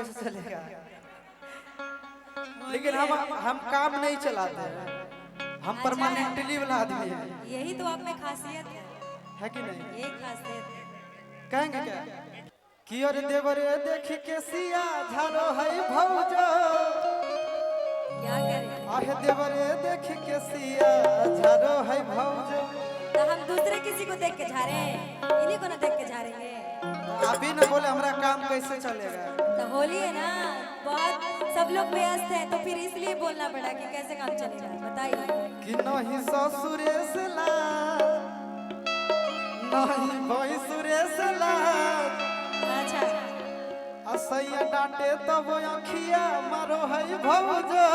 कैसे चलेगा? लेकिन हम काम नहीं चलाते हैं, हम परमानेंटली वाला आदमी है। यही तो आप में खासियत है कि नहीं? यही खासियत है। कहेंगे क्या कि अरे देवरे देख के सिया झारो है भौजो, क्या करें? आहे देवरे देख के सिया झारो है भौजो। तो हम दूसरे किसी को देख के झारे हैं, इन्हीं को ना देख के झारेंगे। आप ही ना बोले हमारा काम कैसे चलेगा। तो होली है ना, बहुत सब लोग व्यस्त हैं, तो फिर इसलिए बोलना पड़ा कि कैसे काम चलेगा, बताइए। कि नहीं ससुरे से लाज, नहीं भैंसुरे से लाज, अच्छा असैया डांटे तब अखिया मारो है भौजो,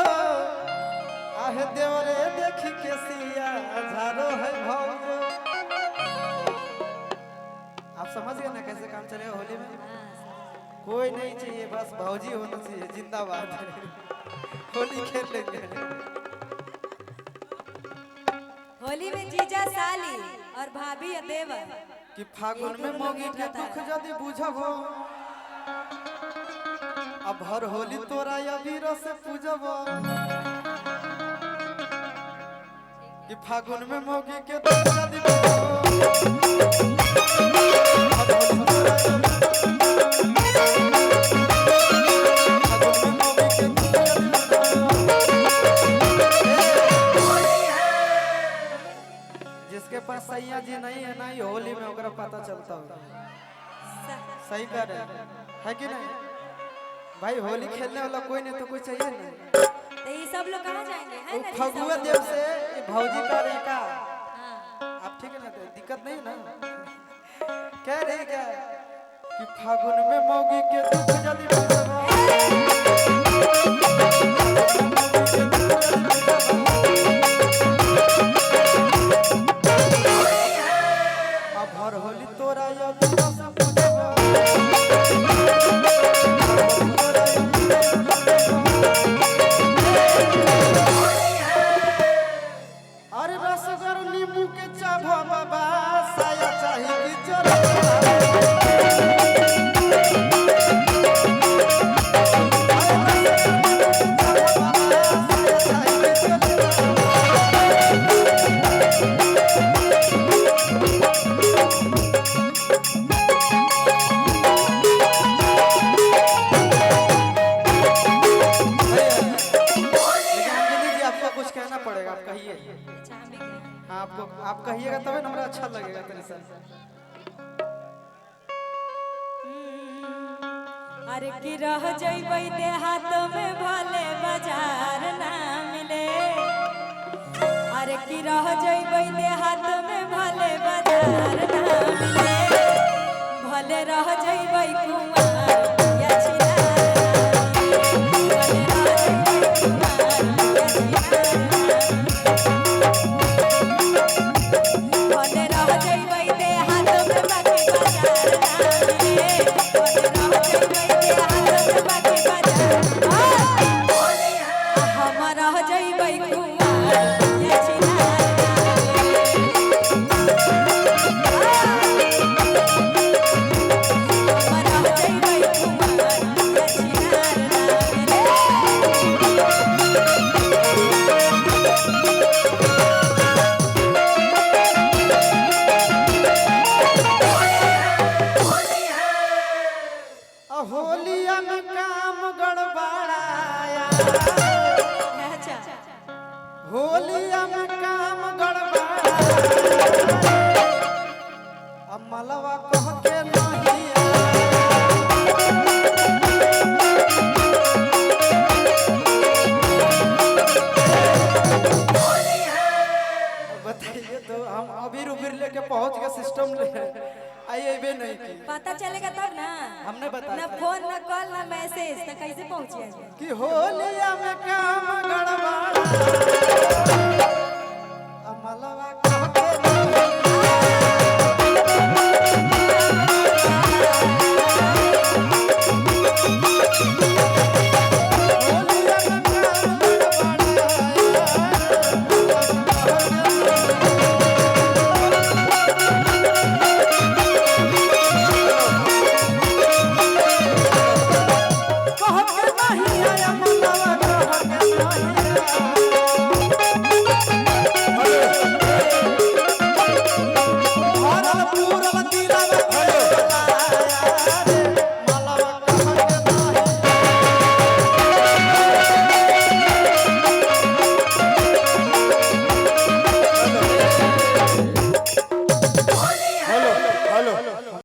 आहे देवरे देख के सिया झारो है भौजो। आप समझ गए ना कैसे काम चलेगा होली में? कोई नहीं चाहिए, बस भौजी होना चाहिए, जिंदाबाद। होली खेल लेंगे। होली में जीजा साली और भाभी या देवर। कि फागुन में मोगी के दुख जदि बुझबो, अब हर होली तोरा अबीर से पूजबो। कि फागुन में मोगी के दुख जदि बुझबो, जिसके पास सैया जी नहीं है ना, ये होली में ओकरा पता चलता हो। सही कह रहे है कि नहीं भाई? होली खेलने वाला कोई नहीं तो कोई चाहिए नहीं। तो ये सब लोग कहाँ जाएंगे? है ना फगुआ देव से भौजी का रहे का। आप ठीक है ना, दिक्कत नहीं ना? कह रहे क्या कि फागुन में मौगी के दुख जदि बुझबो, अब हर होली तोरा अबीर से पूजबो। अरे रसगर नींबू के चाभो बाबा, साया चाही कि चलो। आपको कुछ कहना पड़ेगा, आप कहिए। हाँ, आपको आप कहिएगा तभी ना हमरा अच्छा लगेगा। तेरे साथ अरे की रह जइबै देहात में भले बाजार ना मिले, अरे की रह जइबै देहात में भले बाजार ना मिले, भले रह जइबै कुमार या छिनार, भले रह जइबै कुमार या छिनार, भले रह जइबै देहात में बाकी बाजार ना मिले, भले रह जइबै देहात में बाकी बाजार, हम रह जइबै कुमार या छिनार ना मिले, हम रह जइबै कुमार या छिनार ना मिले। होलिया में काम गड़बड़ाया, अच्छा होलिया में काम गड़बड़ाया, अब मलवा कह के नहीं आया। बताइए तो हम अबीर उबीर लेके पहुंच गए, सिस्टम ले आइए बे नहीं की पता चलेगा तब ना, हमने बताया ना फोन ना कॉल ना मैसेज, तो कैसे पहुंची कि होलिया में काम गड़बड़ा, अब मलवा